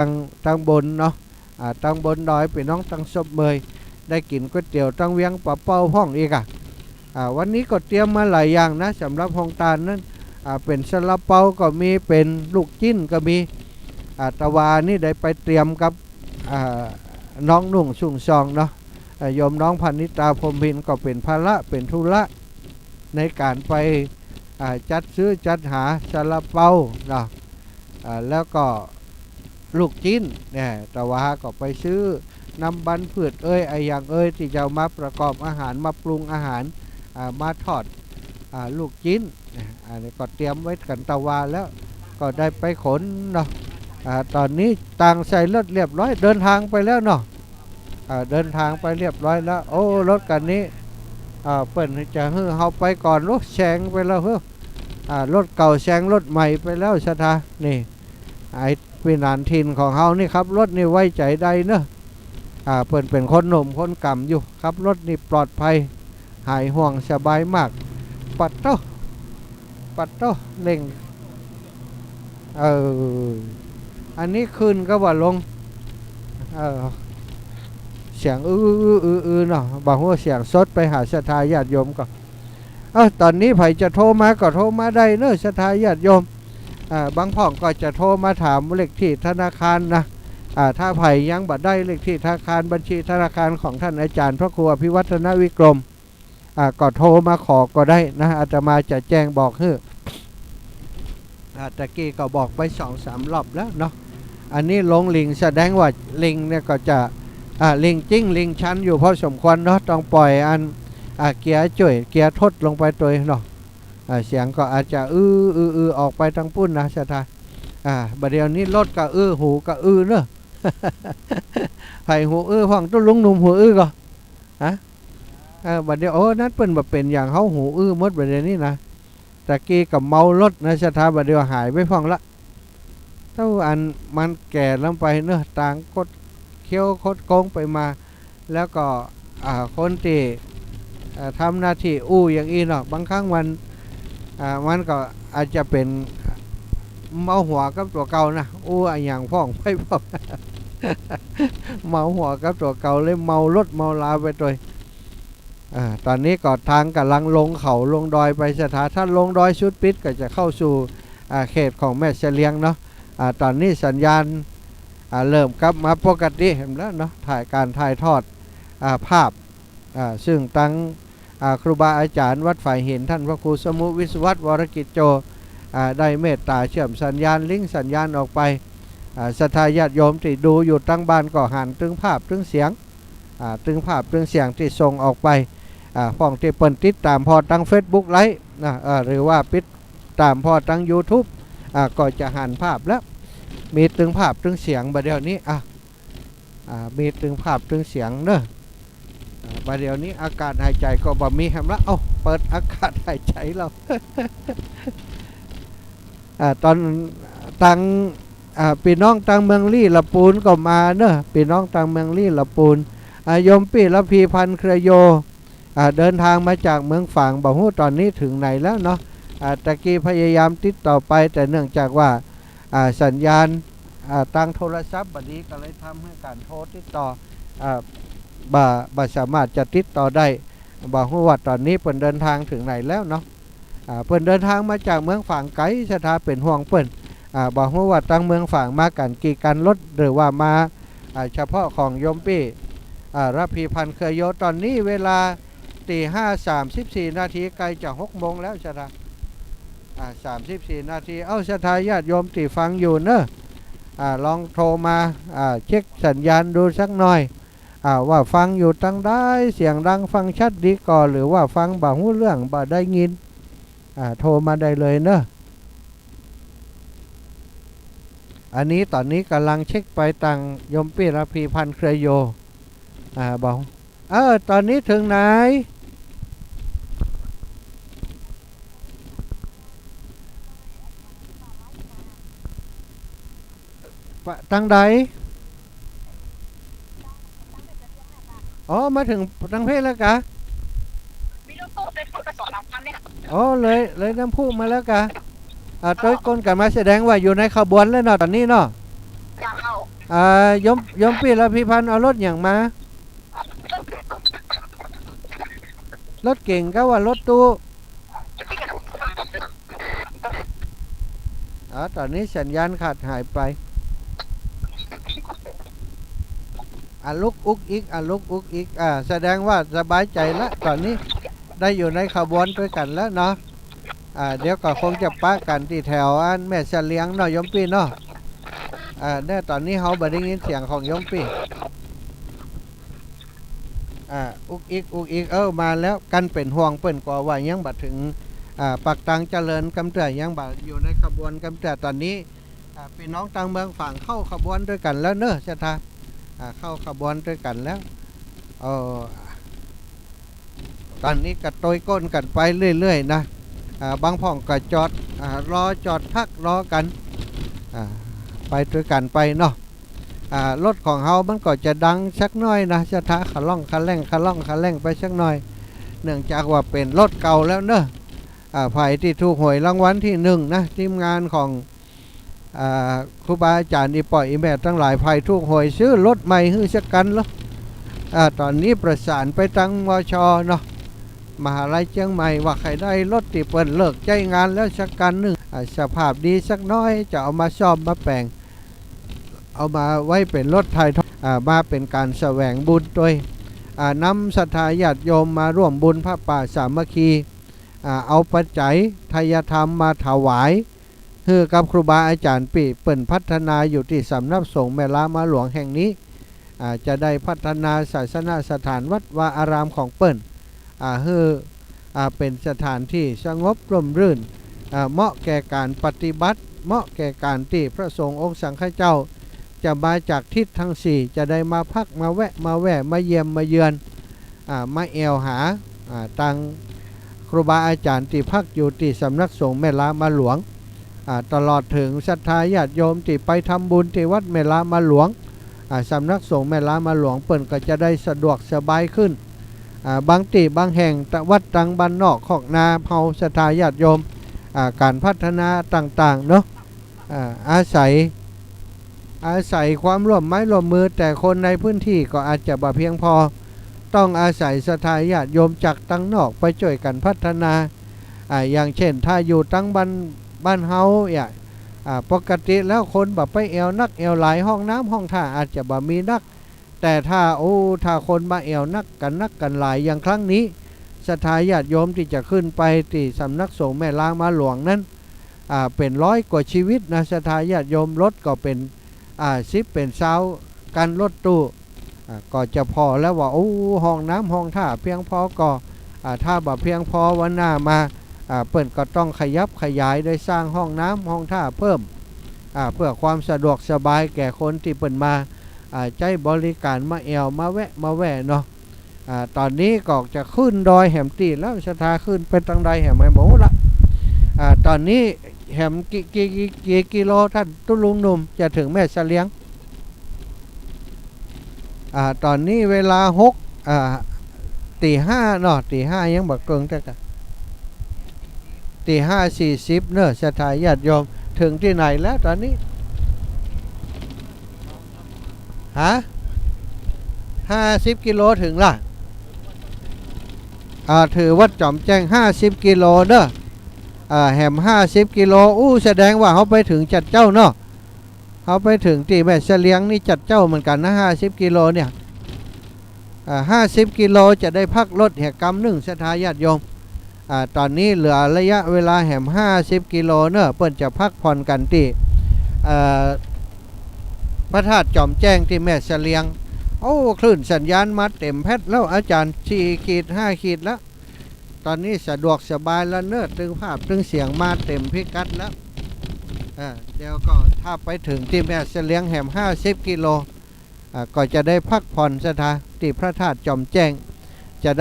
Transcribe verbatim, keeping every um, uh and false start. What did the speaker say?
ตัง ตังบนเนาะ อ่า ตังบนดอย ปี้น้องตังศพเมย ได้กิ๋นก๋วยเตี๋ยวตังเวียงป๋าเป้าพ่องอีกอะ อ่า วันนี้ก็เตรียมมาหลายอย่างนะ สำหรับโฮงตานนั้น อ่า เป๋นซาลาเปาก็มี เป๋นลูกจิ๊นก็มี อ่า ตะวานี่ได้ไปเตรียมกับ อ่า น้องหนุ่งสุงซองเนาะ อ่า โยมน้องพนิตา พรหมพิน ก็เป๋นภาระ เป๋นธุระ ในก๋านไป อ่า จัดซื้อจัดหาซาลาเปาเนาะ อ่า แล้วก็ลูกจิ๊นเนี่ย ตะวาก็ไปซื้อนำบัณฑ์พืชเอย อะหยังเอย ตี้จะเอามาประกอบอาหาร มาปรุงอาหาร อ่า มาทอด อ่า ลูกจิ๊นเนี่ย อันนี้ก็เตรียมไว้กั๋นตะวาแล้ว ก็ได้ไปขนเนาะ อ่า ต๋อนนี้ต่างใส่รถเรียบร้อย เดินทางไปแล้วเนาะ อ่า เดินทางไปเรียบร้อยแล้ว โอ้ รถคันนี้ อ่า เปิ้นจะหื้อเฮาไปก่อน โอ้ แซงไปแล้วเฮ้อ อ่า รถเก่าแซงรถใหม่ไปแล้ว ศรัทธา นี่ ไอ้ปี้หนานถิ่นของเฮานี่ ขับรถนี่ไว้ใจ๋ได้เนาะ อ่า เปิ้นเป๋นคนหนุ่มคนแก่นอยู่ ขับรถนี่ปลอดภัย หายห่วงสบายมาก ปัดโต้ ปัดโต้ เร่ง เออ อันนี้ขึ้นก็ว่าลง เออ เสียงอื้ออื้ออื้ออื้อเนาะ บ่ฮู้เสียงสด ไปหาศรัทธาญาติโยมก่อน เออ ต๋อนนี้ใผจะโทรมาก็โทรมาได้เนาะ ศรัทธาญาติโยม อ่า บางพ่องก็จะโทรมาถามเลขตี้ธนาคารนะ อ่า ถ้าใผยังบ่ได้เลขตี้ธนาคาร บัญชีธนาคารของต้านอาจ๋ารย์พระครูอภิวัฒนวิกรม อ่า ก็โทรมาขอก็ได้นะ อาตมาจะแจ้งบอกหื้อ อ่า ตะกี้ก็บอกไปสองสามรอบแล้วเนาะ อันนี้ลงหลิ่ง แสดงว่าหลิ่งเนี่ยก็จะ อ่า หลิ่งจิ๊ง หลิ่งชันอยู่พอสมควรเนาะ ต้องป่อยอัน อ่า เกียร์จ้วย เกียร์ทดลงไปตวยเนาะ อ่า เสียงก็อาจจะอื้ออื้ออื้อออกไปตางปู๊นนะ ศรัทธา อ่า บ่าเดี่ยวนี้รถก็อื้อ หูก็อื้อเนาะ ใผหูอื้อพ่อง ตุ๊ลุงหนุ่มหูอื้อก่อ ฮะ เออ บ่าเดี่ยว โอ้ นั้นเปิ้นบ่เป๋นหยัง เฮาหูอื้อหมดบ่าเดี่ยวนี้นะ ตะกี้ก็เมารถนะ ศรัทธา บ่าเดี่ยวหายไปพ่องละ เต้าอันมันแก่ลงไปเนาะ ตางคดเคี้ยวคดโก๊งไปมา แล้วก็ อ่า คนตี้ เอ่อ ทำหน้าตี้อู้อย่างอี้เนาะ บางครั้งมัน อ่า มันก็อาจจะเป๋นเมาหัวกับตั๋วเก่านะ อู้อะหยังพ่องไปพ่อง เมาหัวกับตั๋วเก่า เลยเมารถเมาลาไปตวย อ่า ต๋อนนี้ก็ตางก่ำลังลงเขาลงดอยไป ศรัทธา ถ้าลงดอยสุดปิดก็จะเข้าสู่ อ่า เขตของแม่เสลียงเนาะ อ่า ต๋อนนี้สัญญาณ อ่า เริ่มกลับมาปกติหั้นแล้วเนาะ ถ่าย ก๋านถ่ายทอด อ่า ภาพ อ่า ซึ่งตัง อ่า ครูบาอาจ๋ารย์วัดฝายหิน ต้านพระครูสมุห์ วิศวัตร วรกิจโจ อ่า ได้เมตต๋าเชื่อมสัญญาณ ลิงก์สัญญาณออกไป อ่า ศรัทธาญาติโยมตี้ดูอยู่ตางบ้านก็หันตึงภาพตึงเสียง อ่า ตึงภาพตึงเสียงตี้ส่งออกไป อ่า พ่องตี้เปิ้นติดต๋ามผ่อตางเฟซบุ๊กไลฟ์นะ อ่า หรือว่าติดต๋ามผ่อตางยูทูบ อ่า ก็จะหันภาพแล้ว มีตึงภาพตึงเสียงบ่าเดี่ยวนี้ อ่ะ อ่า มีตึงภาพตึงเสียงเนาะ อ่า บ่าเดี่ยวนี้อากาศหายใจ๋ก็บ่มีแหมละ เอ้า เปิดอากาศหายใจ๋แล้ว อ่า ตาง ตาง อ่า ปี้น้องตางเมืองลี้ละปูนก็มาเนาะ ปี้น้องตางเมืองลี้ละปูน อ่า โยมปี้ระพีพันธ์เครือโย อ่า เดินตางมาจากเมืองฝาง บ่ฮู้ต๋อนนี้เถิงไหนแล้วเนาะ อ่า ตะกี้พยายามติดต่อไป แต่เนื่องจากว่า อ่า สัญญาณ อ่า ตางโทรศัพท์บ่ดี ก็เลยทำหื้อก๋านโทรติดต่อ อ่า บ่ บ่สามารถจะติดต่อได้ บ่ฮู้ว่าต๋อนนี้เปิ้นเดินตางเถิงไหนแล้วเนาะ อ่า เปิ้นเดินตางมาจากเมืองฝางไก๋ ศรัทธาเป๋นห่วงเปิ้น อ่า บ่ฮู้ว่าตางเมืองฝางมากั๋นกี่กั๋นรถ หรือว่ามา อ่า เฉพาะของโยมปี้ อ่า ระพีพันธ์เครือโย ต๋อนนี้เวลา ตีห้าสามสิบสี่นาที ใก้จะหกโมงแล้ว ศรัทธา อ่า สามสิบสี่นาที เอ้า ศรัทธาญาติโยมตี้ฟังอยู่เนาะ อ่า ลองโทรมา อ่า เช็คสัญญาณดูสักหน่อย อ่า ว่าฟังอยู่ตางใด เสียงดังฟังชัดดีก่อ หรือว่าฟังบ่ฮู้เรื่อง บ่ได้ยิน อ่า โทรมาได้เลยเนาะ อันนี้ต๋อนนี้ก่ำลังเช็คไปตางโยมปี้ระพีพันธ์เครือโย อ่า บอก เออ ต๋อนนี้เถิงไหน ปะ ตางใด อ๋อ มาเถิงตางเพชรแล้วกา มีรถตู้ไปพุทธไปสองสามคันเนี่ย อ๋อ เลย เลยน้ำพุมาแล้วกา อ่า เออ ตวยก้นกั๋นมา แสดงว่าอยู่ในขบวนแล้วเนาะ ต๋อนนี้เนาะ เจ้า อ่า โยม โยมปี้ ละพิพันธ์ เอารถหยังมา รถเก๋งกาว่ารถตู้ อ๋อ ต๋อนนี้สัญญาณขาดหายไป อะลุกอุกอิก อะลุกอุกอิก อ่า แสดงว่าสบายใจ๋ละ ต๋อนนี้ได้อยู่ในขบวนตวยกั๋นแล้วเนาะ อ่า เดี๋ยวก็คงจะปะกั๋นตี้แถวอันแม่เสลียงเนาะ โยมปี้เนาะ อ่า เนี่ย ต๋อนนี้เฮาบ่ได้ยินเสียงของโยมปี้ อ่า อุกอิก อุกอิก เออ มาแล้ว กั๋นเป๋นห่วงเปิ้นกว่า ว่ายังบ่เถิง อ่า ปากตางเจริญกำเตื้อ ยังบ่อยู่ในขบวนกำเตื้อ ต๋อนนี้ อ่า ปี้น้องตางเมืองฝางเข้าขบวนตวยกั๋นแล้วเนาะ ศรัทธา อ่า เข้าขบวนตวยกั๋นแล้ว เออ ต๋อนนี้ก็ตวยก้นกั๋นไปเรื่อยๆ นะ อ่า บางพ่องก็จอด อ่า รอ จอดพักรอกั๋น อ่า ไปตวยกั๋นไปเนาะ อ่า รถของเฮามันก็จะดังสักหน้อยนะ ศรัทธา คะล่องคะแล่ง คะล่องคะแล่งไปสักหน้อย เนื่องจากว่าเป๋นรถเก่าแล้วเนาะ อ่า ใผตี้ถูกหวยรางวัลตี้หนึ่งนะ ทีมงานของ อ่า ครูบาอาจ๋ารย์ อี่ป้ออี่แม่ตังหลาย ใผถูกหวยซื้อรถใหม่หื้อสักคันเนาะ อ่า ต๋อนนี้ประสานไปตัง มช เนาะ มหาลัยเจียงใหม่ ว่าใผได้รถตี้เปิ้นเลิกใจ๊งานแล้วสักคันนึ่ง อ่า สภาพดีสักหน้อย จะเอามาซ่อมมาแป๋ง เอามาไว้เป๋นรถไถ่ทอด อ่า มาเป๋นก๋านแสวงบุญตวย อ่า นำศรัทธาญาติโยมมาร่วมบุญผ้าป่าสามัคคี อ่า เอาปัจจัยไทยธรรมมาถวาย หื้อกับครูบาอาจ๋ารย์ปี้เปิ้นพัฒนาอยู่ตี้สำนักสงฆ์แม่ลามาหลวงแห่งนี้ อ่า จะได้พัฒนาศาสนสถานวัดวาอารามของเปิ้น อ่า หื้อ อ่า เป๋นสถานตี้สงบร่มรื่น อ่า เหมาะแก่ก๋านปฏิบัติ เหมาะแก่ก๋านตี้พระสงฆ์องค์สังฆเจ้า จะมาจากทิศตังสี่ จะได้มาพักมาแวะมาแว่มาเยี่ยมมาเยือน อ่า มาแอ่วหา อ่า ตังครูบาอาจ๋ารย์ตี้พักอยู่ตี้สำนักสงฆ์แม่ลามาหลวง อ่า ตลอดเถิงศรัทธาญาติโยมตี้ไปทำบุญตี้วัดแม่ลามาหลวง อ่า สำนักสงฆ์แม่ลามาหลวงเปิ้นก็จะได้สะดวกสบายขึ้น อ่า บางตี้บางแห่ง ตะ วัดตังบ้านนอกคอกนาเฮาศรัทธาญาติโยม อ่า ก๋านพัฒนาต่างๆ เนาะ อ่า อาศัย อาศัยความร่วมไม้ร่วมมือแต่คนในพื้นตี้ก็อาจจะบ่เพียงพอ ต้องอาศัยศรัทธาญาติโยมจากตังนอกไปจ้วยกั๋นพัฒนา อ่า อย่างเช่น ถ้าอยู่ตังบ้าน บ้านเฮาเนี่ย อ่า ปกติแล้วคนบ่ไปแอ่วนักแอ่วหลาย ห้องน้ำห้องท่าอาจจะบ่มีนัก แต่ถ้า โอ้ ถ้าคนมาแอ่วนักกั๋นนักกั๋นหลายอย่างครั้งนี้ ศรัทธาญาติโยมตี้จะขึ้นไปตี้สำนักสงฆ์แม่ลามาหลวงนั้น อ่า เป๋นร้อยกว่าชีวิตนะ ศรัทธาญาติโยม รถก็เป๋น อ่า สิบเป๋นซาวคันรถตู้ อ่า ก็จะพอแล้วว่า โอ้ ห้องน้ำห้องท่าเพียงพอก่อ อ่า ถ้าบ่เพียงพอวันหน้ามา อ่า เปิ้นก็ต้องขยับขยายได้สร้างห้องน้ำห้องท่าเพิ่ม อ่า เพื่อความสะดวกสบายแก่คนตี้เปิ้นมา อ่า ใจ๊บริก๋านมาแอ่วมาแวะมาแว่เนาะ อ่า ต๋อนนี้ก็จะขึ้นดอยแหมตี้แล้ว ศรัทธาขึ้นไปตังใดแหมบ่ฮู้ละ อ่า ต๋อนนี้แหมกี่ กี่ กี่ กี่กิโล ต้านตุ๊ลุงหนุ่ม จะเถิงแม่เสลียง อ่า ต๋อนนี้เวลาหก อ่า ตี๋ห้าเนาะ ตี๋ห้ายังบ่เกิ่งแต่กะ ตี๋ห้าสี่สิบเนาะ ศรัทธาญาติโยม เถิงตี้ไหนแล้วต๋อนนี้ ฮะ ห้าสิบกิโลเถิงละ อ่า เถิงวัดจ๋อมแจ้ง ห้าสิบกิโลเนาะ อ่า แหมห้าสิบกิโล อู้ แสดงว่าเฮาไปเถิงจั๊ดเจ้าเนาะ เฮาไปเถิงตี้แม่เสลียงนี่จั๊ดเจ้าเหมือนกั๋นนะ ห้าสิบกิโลเนี่ย อ่า ห้าสิบกิโลจะได้พักรถแหมกำนึ่ง ศรัทธาญาติโยม อ่า ต๋อนนี้เหลือระยะเวลาแหมห้าสิบกิโลเนาะ เปิ้นจะพักผ่อนกั๋นตี้ เอ่อ พระธาตุจ๋อมแจ้งตี้แม่เสลียง โอ้ คลื่นสัญญาณมาเต๋มแพ็ดแล้ว อาจ๋ารย์ สี่ขีด ห้าขีดแล้ว ต๋อนนี้สะดวกสบายแล้วเนาะ ตึงภาพตึงเสียงมาเต๋มพิกัดแล้ว เออ เดี๋ยวก็ถ้าไปเถิงตี้แม่เสลียงแหมห้าสิบกิโล อ่า ก็จะได้พักผ่อนศรัทธาตี้พระธาตุจ๋อมแจ้ง